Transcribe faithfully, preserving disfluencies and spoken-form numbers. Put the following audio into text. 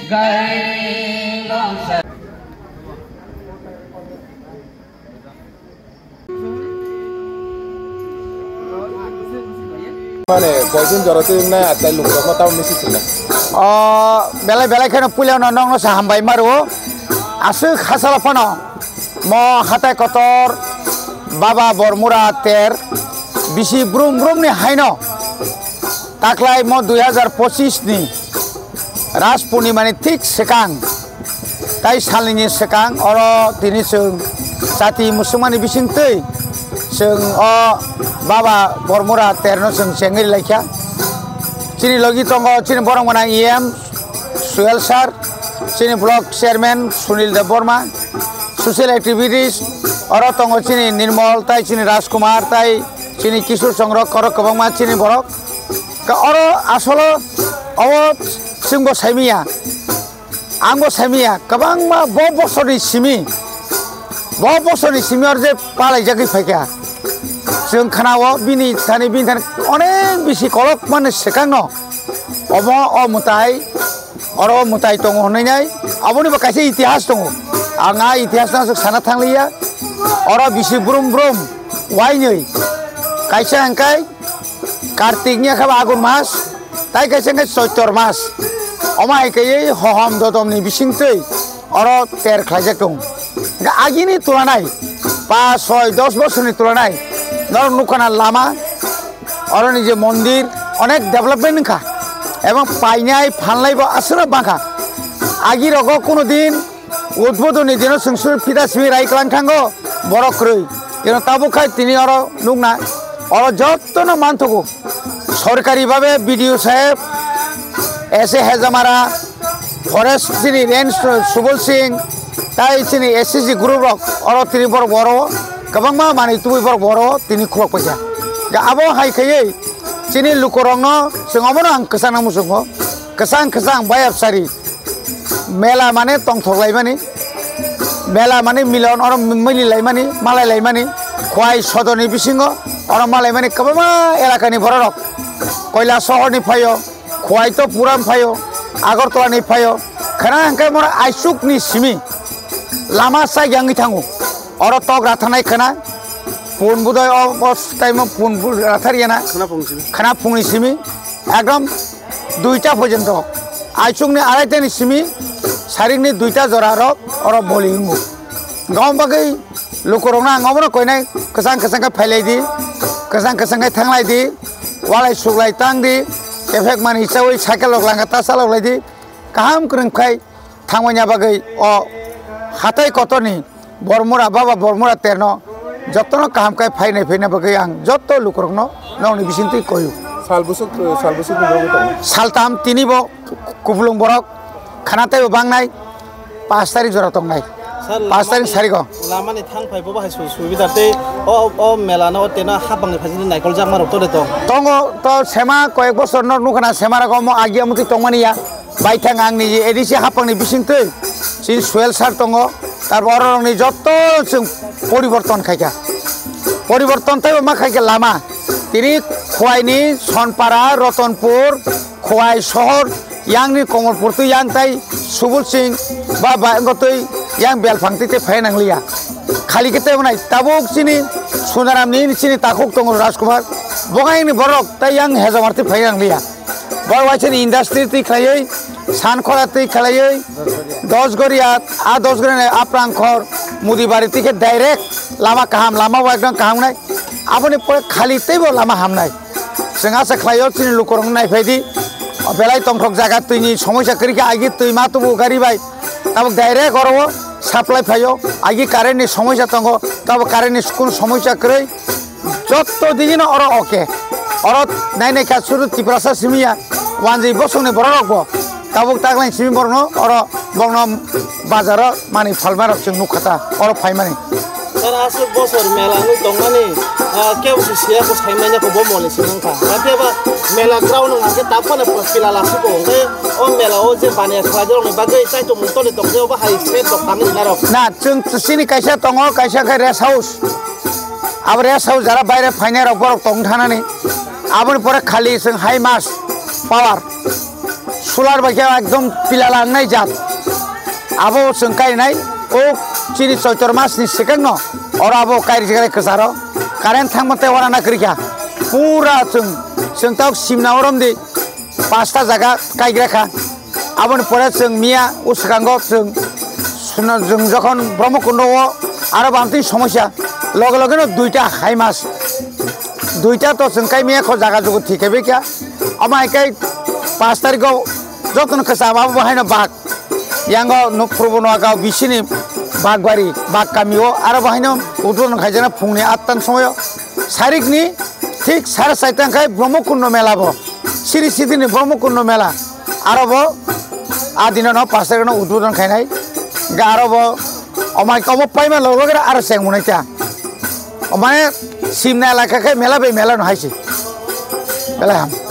Mane, boyfriend jora twi wngnai, atai lukurokno tamo message rwnai. O, belai belai kheno puilano nokno sa hambai maro. Aswk hasala phano mo hatai kotor Baba Bormura ter bisi brum brum ni haino taklai mo dui hazar pochis ni Ras Purnima ni thik swkang tai salnini swkang oro tini chwng chati muchungmani bisingtwi chwng o Baba Bormura terno chwng chengwi laikha. Chini logi tongo chini borok gwnang E M Suel sir, chini block chairman Sunil Debbarma, social activities oro tongo chini Nirmal tai chini Rajkumar tai chini Kishore Chongro oro kwbangma chini borok. Ka oro asolo obo chwngbo saimanya. Angbo saimanya kwbangma bo bosorni simi, bo bosorni simi oro je palaijagwi phaikha. Chwng khnao bini thani bini thani onek bisi kolok mani swkangno omo o mwtai, oro mwtai tongo hwnwi nai, aboni bo kaisa itihas tongo. Ang a itihasno aswk sana thangliya. Oro bisi brum brum wainwi kaisa hwnkhe Kartik ni khe Agun mas, tai kaisa hwnkhe Choitor mas. Omo hai kaiwi hohom dodom ni bisingtwi oro ter khlaijak tongo. Hwnkhe agini tulanai, pas, soi, dos bosorni tulanai norok nukha na lama, oroni je mondir onek development wngkha, ebong painai phalnai bo aswkno bangkha. Agi rogo kuno din Udbodoni dino chwng suri phita simi rai kwlang thango borok kwrwi. Kino tabuk khai tini oro nukna, oro jottono manthogo. Sorkari babe B D O saheb, S A Hejamara, Forest chini Range Subol Singh, tai chini S C G group rok oro tini borok boro kwbangma manwi tubui borok boro tini khulok paikha. Ga abo hai khaiwi chini lukurokno chwng omono ang kwchangna muchungo. Kwchang kwchang bayapsari. Mela mane tongthok laimani, mela mane milon oro mili laimani, malai laimani, Khowai sodorni bisingo oro malaimani kwbangma elakani bororok, Koila sohorni phaio, Khowai to puram phaio, Agartala ni phaio, khana hwnkhe moro aisukni simi lama chayang wngwi thango, oro tok rathanai khana, pun budai o, o time o pun bu-, rathar yana, khana phungni simi, ekdom duita porjonto, aichukni araitani simi sarikni duita jora rok oro boli wngo. Gom bagwi lukurokno ang obono koinai kwchang kwchang khe phailai di, kwchang kwchang khe thanglai di, walai suklai tang di, kephek mani chawi cycle rok langka ta chalok lai di, kaham kwrwng khai thangmani bagwi o hatai kotorni Bormura, Baba Bormura terno jotono kaham khe phainai phaina bagwi ang joto lukurokno nokni bisingtwi koyu. Sal bwswk, sal bwswk ni bagwi tongo? Saltam tini bo kupulung borok khana teibo bangnai, pas tarik jora tongnai. Sir, pas tarik lamani, sarigo. Lamani thang phai bo bahai su-, subida tei o, o mela no o teno hapang ni phaising naikol jakma rok tole tong. Tongo to sema koyek bosor no nukha na sema rok omo agi amutwi tongmani ya. Baithang ang niji A D C hapangni bisingtwi chini Suel sir tongo, tarbo ororokni joto chwng poriborton khaikha. Poriborton teibo ma khaikha lama. Tini Khowai ni Sonpara, Rotonpur, Khowai sohor, yang ni Komolpur twi yang tai Subul Singh ba, ba wngkha twi yang Belphang twi tei phai nangliya. Khali khe tei wngnai tabuk chini Sunaram ni chini takhuk tongo Rajkumar, bo yang ni borok tei yang Hejamar twi phai nangliya. Bor waisani industry twi khlaiwi, Sankhora twi khlaiwi, Dosgoria, a Dosgoria ni Aprangkhor, Mudibari twi khe direct lama kaham, lama bo ekdom kaham wngnai. Aboni pore khali teibo lama hamnai. Chwng asa khlaio chini lukurokno naiphai di. O belai tongthok jaga twini somosya kwrwi khe agi twi ma tubu gari bai. Tabuk direct oro o supply phaio. Agi current ni somosya tongo. Tabuk current ni kunu somosya kwrwi. Jotto digino oro oke. Oro nai nai kha sudu Tiprasa simi ya, wanjwi bosongni bororokbo tabuk taklaini simi borokno oro bokno bazaro manwi phalmarok chwng nukha ta oro phaimani. Sir, aswk bosor mela wngwi tongmani, ah, kebo se siya ko sai manya ko bo mole se wngkha. Haikhe ba mela ground wngkha khe tabukhe pila lasiko hwnkhe o mela o je baniya khlaijak rokni bagwi chaichomung tole tongkhe obo hai se dok tangwi narok. Na, chwng chini kaisa tongo, kaisa khe rest house. Abo rest house jara baire phainai rok borok tong thanani. Aboni pore khali chwng hai mas power. Solar bai khe ekdom pila langnai jat. Abo chwng kainai o chini Choitor mas ni swkang no oro abo kairi jagare kwcharo current thangma tei wana na kwrwi kha. Pura chwng chwng tok simna orom di pasta jaga kaigra kha. Aboni pore chwng miya o swkango chwng chwng jokhon Brahmakundo o aro bamtwi somosya loge loge no duita hai mas duita to chwng kai miya kho jaga jugo thik khe bikya. Omo hai kai pas tarikgo jotono kwcham abo bo haino bak. Yango no purbo no aga bisini Bakbari, Bak kamio, aro bo haino udon khaijana phungni attan somoyo. Sarikni thik sare saitang khai Brahmakundo mela bo. Siri sidini Brahmakundo mela. Aro bo adino no pas tarikno udon khainai. Ga aro bo omai komo paima logogera aro seng munai ta. Omane simna elaka khe mela bai mela no haisi. Belai ham.